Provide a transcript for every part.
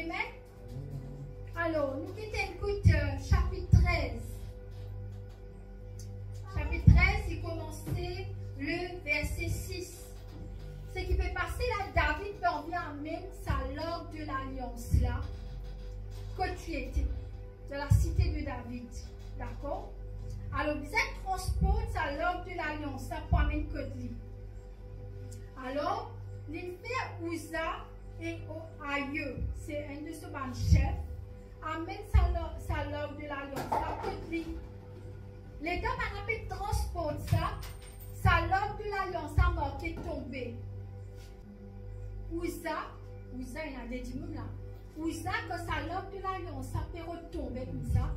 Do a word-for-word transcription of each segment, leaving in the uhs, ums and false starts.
Amen. Alor, nou kit enn kout, euh, sapit trez. Sapit trez, li koumans le verse sis. Seki pe pase la, David pe anvi amenn sa lark de lalians la kot li ete, dan la site de David. Dakor? Alor, bizin transport sa lark de lalians la pou amenn kot li. Alor, li fer Ouza e O-, Ayo, se enn de so bann sef, amenn sa la-, sa lark de lalians la kot li. Letan bann la pe transport sa, sa lark de lalians la manke tonbe. Ouza, Ouza, ena de dimoun la. Ouza, kan sa lark de lalians la pe rod tonbe koumsa,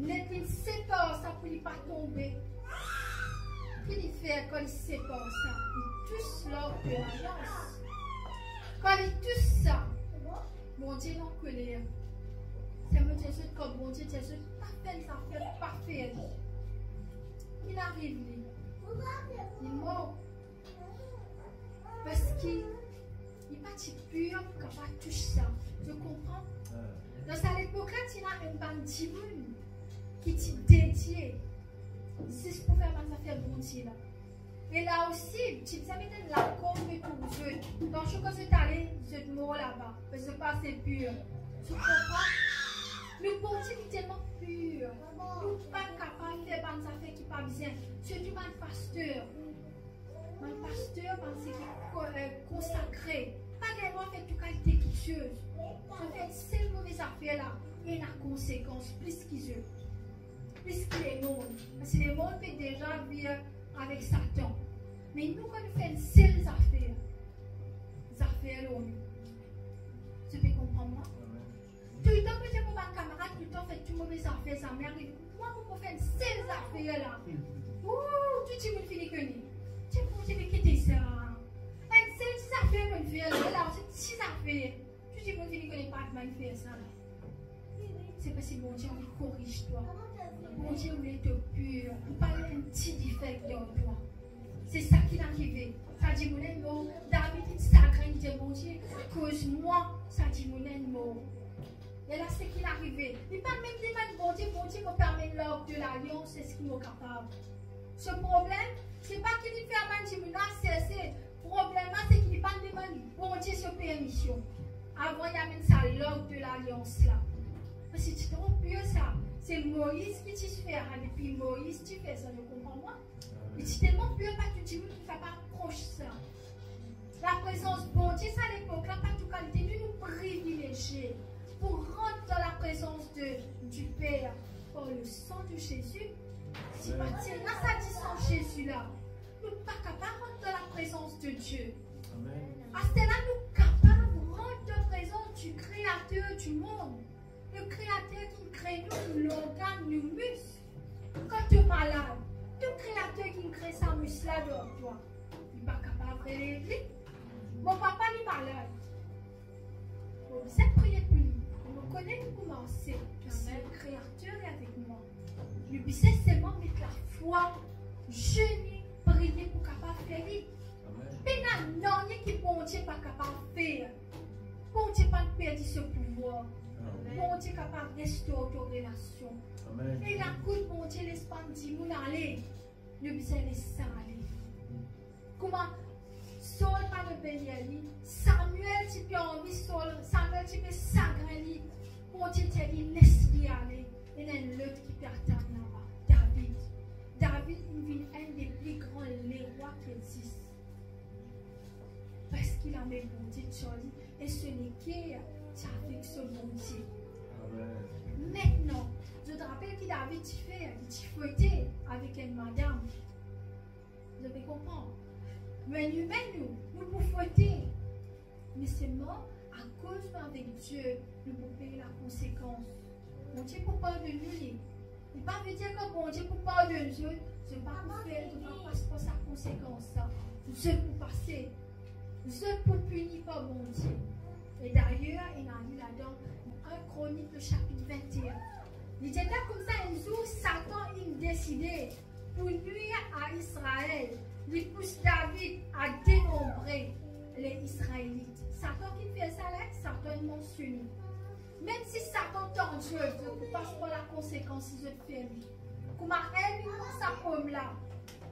net li separ sa pou li pa tonbe. Ki li fer kan li separ sa? Li tous lark de lalians. Kan li tous sa, Bondie ena koler. Sa mo dir zot, kan Bondie dir zot pa fer enn zafer, pa fer li. Ki ariv li? Li mor. Parski li pa ti pir pou kapav tous sa. Zot konpran? Dan sa lepok la, ti ena enn bann dimoun ki ti dedie zis pou fer bann zafer Bondie la. E la osi, ti bizin met enn lakord pou zot. Kan zot, kan zot ale, zot mor laba, parski zot pa ase pir. Zot konpran? Nou Bondie, li telman pir. Nou pa kapav fer bann zafer ki pa bizin. Sirtou bann paster. Bann paster, bann seki ko-, eh, konsakre, pa gagn drwa fer tou kalite kiksoz. Zot fer enn sel move zafer la, ena konsekans plis ki zot, plis ki lemond. Parski lemond pe deza viv avek Satan. Me nou, kan nou fer enn sel zafer, zafer lor nou. Zot pe konpran mwa? Toultan mo dir mo bann kamarad, toultan fer tou move zafer, zame arive mwa pou mo fer enn sel zafer la. Ou, tou dimoun fini kone. Ti Bondie, me ki ete sa? Enn sel ti zafer mo fer la, la, se ti zafer. Tou dimoun fini kone pa bann fer sa la. Se parski Bondie anvi koriz twa. Bondie oule to pir, li pa le enn ti defek dan twa. Se sa ki arive. Sa dimoun la mor. David inn sagrin, li dir, Bondie, akoz mwa, sa dimoun la mor. E la, seki arive, li pa mem demann Bondie, Bondie, mo pe amenn lark de lalians, eski mo kapav? So problem, se pa ki li fer bann dimoun la serse. Problem la, se ki li pa demann Bondie so permision avan li amenn sa lark de lalians la. Parski ti tro pir sa. Se Moiz ki ti fer sa, depi Moiz ti fer sa, zot konpran mwa? Li ti telman pir, pa tou dimoun ki kapav apros sa. Laprezans Bondie sa lepok la, pa tou kalite. Nou, nou privilezie pou rant dan laprezans de, du Père par le sang de Jésus. Si pa ti ena sa disan Zezi la, nou pa kapav rant dan laprezans de Dieu. Amen. Aster la, nou kapav rant dan prezans du Créateur du monde. Le Créateur ki kre nou, nou lorgann, nou mis. Kan to malad, to Créateur ki kre sa mis la dan twa, li pa kapav relev li? Mo papa li malad. Mo bizin priye pou li. Mo kone li pou marse. Amen. Le Créateur est avec moi. Nou bizin selman met lafwa, zene, priye pou kapav fer li. Amen. Pena nanye ki Bondie pa kapav fer. Bondie pa perdi so pouvwar. Amen. Bondie kapav restor to relasion. Amen. E lakoz Bondie les bann dimoun ale, nou bizin les sa ale. Kouma Saül pa obeir li, Samuel ti pe anvi Saül, Samuel ti pe sagrin li, Bondie dir li, les li ale, ena enn lot ki pe atann laba, David. David inn vinn enn de pli gran lerwa ki existe. Parski lame Bondie ti ar li, e so leker ti avek so Bondie. Amen. Amen. Aster, zot rapel ki David ti fer? Li ti fwete avek enn madam. Zot pe konpran? Me nou mem, nou, nou pou fwete. Me selman akoz nou avek Die, nou pou pey lakonsekans. Bondie pou pardonn nou li. Li pa vedir kan Bondie pou pardonn zot, zot pa pou fer, zot pa pas par sa konsekans la. Zot pou pase. Zot pou pini par Bondie. E dayer, ena li ladan enn Kronik, le sapit vinte-enn. Li dir la koumsa, enn zour, Satan inn deside pou nwir a Izrael, li pous David a denonbre le Izraelit. Satan ki fer sa la, Satan inn Seigneur. Mem si Satan tant zot, zot pou pas par lakonsekans si zot fer li. Kouma Ev inn manz sa pom la,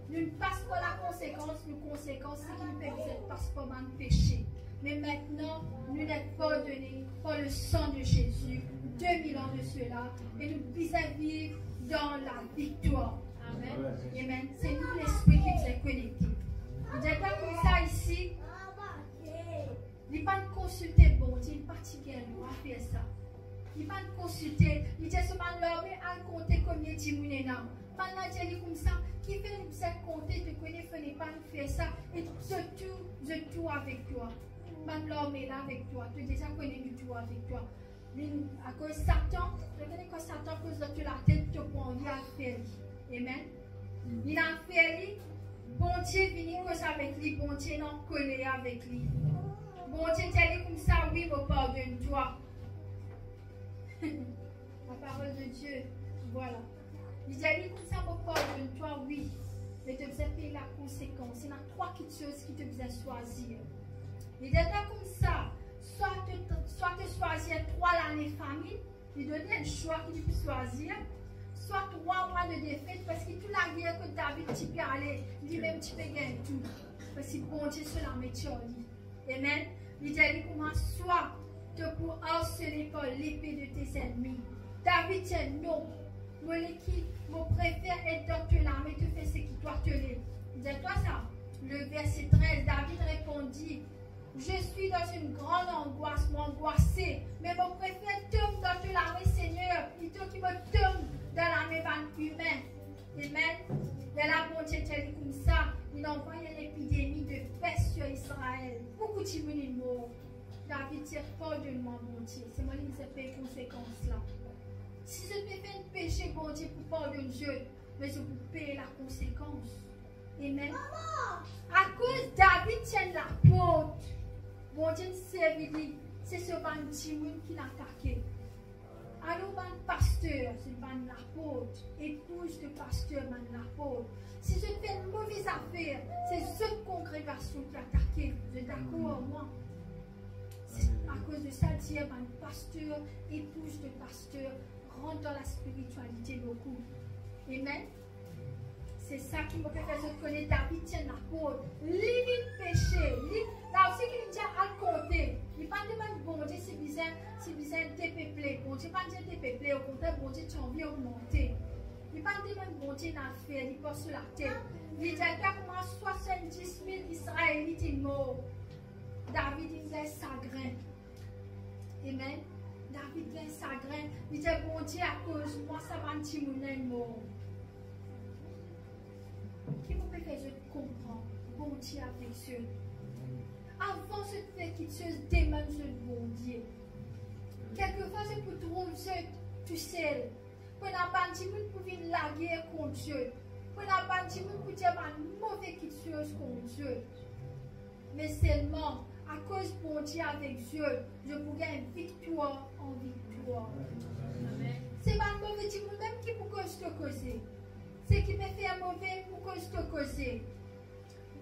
nou pas par lakonsekans, nou konsekans seki nou pe bizin pas par bann pese. Me aster, nou ete pardone par le sang de Jésus, deux mille ans de cela, e nou bizin viv dan laviktwar. Amen. Amen. Se nou lespri ki bizin konekte. Li dir koumsa isi, li pa'nn konsilte Bondie, li pa ti gagn drwa fer sa. Li pa'nn konsilte, li dir so bann larme al konte konbien dimoun ena. Bannla dir li koumsa, kifer nou bizin konte, to kone fode pa nou fer sa, e zot tou, zot tou avek twa. Bann larme la avek twa, to deza kone nou tou avek twa. Li, akoz Satan, to kone kan Satan koz dan to latet, to pou anvi al fer li. Amen. Mm. Li al fer li, Bondie vini koz avek li, Bondie an koler avek li. Bondie dir li koumsa, wi, mo pardonn twa. La parole de Dieu, voilà. Li dir li koumsa, mo pardonn twa, wi, me to bizin pey lakonsekans. Ena trwa kiksoz ki to bizin swazir. Li dir li koumsa, swa to, swa to swazir trwa lane famin, li donn li enn swa ki li pou swazir, swa trwa mwa de defet, parski tou lager kot David ti pe ale, limem ti pe gagn tou, parski Bondie so lame ti ar li. Amen. Li dir li koumsa, swa to pou arsele par lepe de tes ennemis. David dir non, mo le ki, mo prefer et dan to lame, to fer seki twa to le. Li dir twa sa, le verset treize, David reponn, je suis dans une grande angoisse, mo angwase, me mo prefer tom dan to lame, Segner, plito ki mo tom dan lame bann imin. Amen. Lerla Bondie dir li koumsa, li anvoy enn epidemi de pes sir Izrael. Boukou dimoun inn mor. David dir, pardonn mwa, Bondie, se mwa ki bizin pey konsekans la. Si zot pe fer enn pese, Bondie pou pardonn zot, me zot pou pey lakonsekans. Amen. Akoz David ti enn laport, Bondie servi li, se so bann dimoun ki atake. Alor bann paster, se bann laport, epouz de paster, bann laport. Si zot fer enn move zafer, se zot kongregasion ki atake. Zot dakor ar mwa? Se akoz de sa, dir bann paster, epouz de paster, rant dan laspiritialite boukou. Amen. Se sa ki mo pe fer zot kone, David ti enn laport. Li, li pese, li, la osi ki li dir al konte. Li pa demann Bondie si bizin, si bizin depeple. Bondie pa dir depeple, okontrer, Bondie ti anvi ogmante. Li pa demann Bondie ena fer, li pas so latet. Li dir, kouma swasanndis mil Izraelit inn mor. David inn gagn sagrin. Amen. David gagn sagrin, li dir, Bondie, akoz mwa sa bann dimoun la inn mor. Ki mo pe fer zot konpran, Bondie avek zot. Avan zot fer kiksoz, demann zot Bondie. Kelkefwa zot pou trouv zot tousel. Pou ena bann dimoun pou vinn lager kont zot. Pou ena bann dimoun pou dir bann move kiksoz kont zot. Me selman, akoz Bondie avek zot, zot pou gagn viktwar an viktwar. Amen. Se bann move dimoun mem ki pou koz to koze. Seki pe fer move pou koz to koze.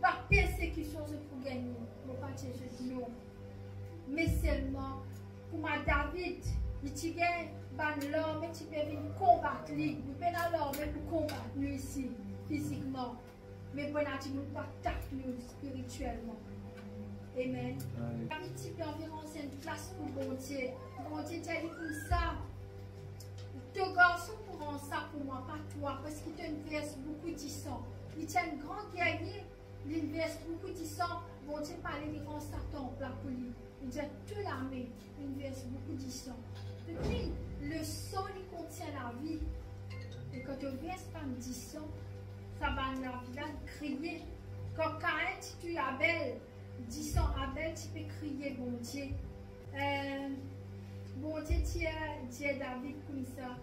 Pa persekision zot pou gagne, mo pa dir zot non. Me selman, kouma David, li ti gagn bann larme ti pe vinn konbat li. Nou pena larme pou konbat nou isi, fizikman. Me pou ena dimoun pou atak nou spiritielman. Amen. Amen. David ti pe anvi rann enn plas pou Bondie. Bondie dir li koumsa, to garson pou rann sa pou mwa, pa twa, parski to'nn vers boukou disan. Li ti enn gran gerye, li'nn vers boukou disan, Bondie pale li rann sa tanp la pou li. Li dir to lame, li'nn vers boukou disan. Epi, le sang, li kontien lavi. E kan to vers bann disan, sa bann lavi la, li kriye. Kan Kain ti touy Abel, disan Abel ti pe kriye Bondie. Eh, Bondie ti, eh, dir David koumsa,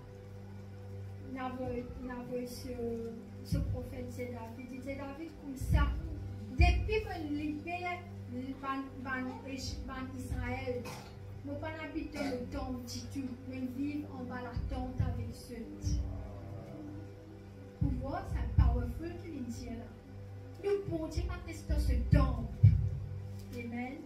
inn avoy, inn avoy so, so profet dir David, li dir David koumsa, depi mo'nn liber bann, bann Ezi-, bann Izrael, mo pa'nn abit dan mo tanp ditou, mo'nn viv anba latant avek zot. Pou mwa, sa powerful ki li'nn dir la. Nou Bondie pa res dan so tanp. Amen.